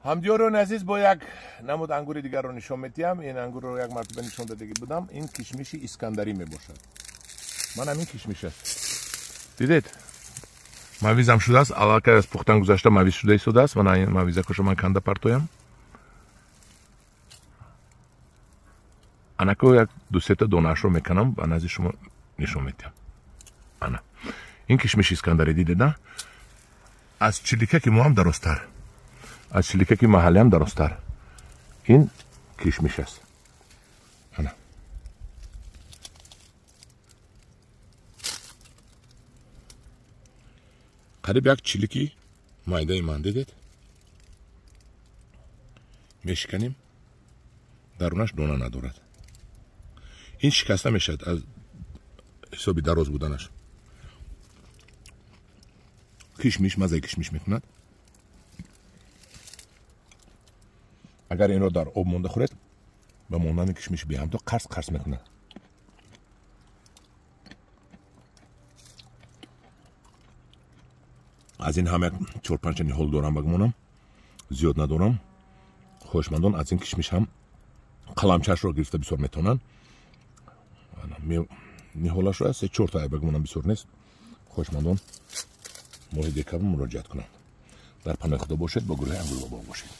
Ҳамдиёрони азиз, бо як намуд ангури дигарро нишон медиҳам. Ин ангурро як мартаба нишон додагӣ будам. Ин кишмиши искандарӣ мебошад. Манам ин кишмиш аст. Дидед? Мавизам шудааст, аллакай аз пухтан гузашта мавиз шуда истодааст. Мана ин мавизакошо ман канда партоям. Анако як дусета донаашро меканам, ба назди шумо нишон медиҳам. Ана. Ин кишмиши искандарӣ, дидед, на? Аз чиликаки мо ҳам дарозтар. Аз чиликаки маҳаллӣ ҳам дарозтар. Ин кишмиш аст. Ана. Қариб як чилики майдаи ман, дидед? Мешиканем, дарунаш дона надорад. Ин шикаста мешавад аз ҳисоби дароз буданаш. Кишмиш мазаи кишмиш мекунад. Агар инро дар об монда хӯред, ба монанди кишмиши беҳамто қарс қарс мекунад. Аз ин ҳам як чор-панҷта ниҳол дорам, ба гумонам, зиёд надорам. Хоҳишмандон аз ин кишмиш ҳам қаламчаашро гирифта бисёр метавонанд. Ниҳолашро се-чорта, ба гумонам, бисёр нест. Хоҳишмандон моҳи декабр муроҷиат кунанд. Дар паноҳи Худо бошед, бо гурӯҳи Ангурбобо бошед.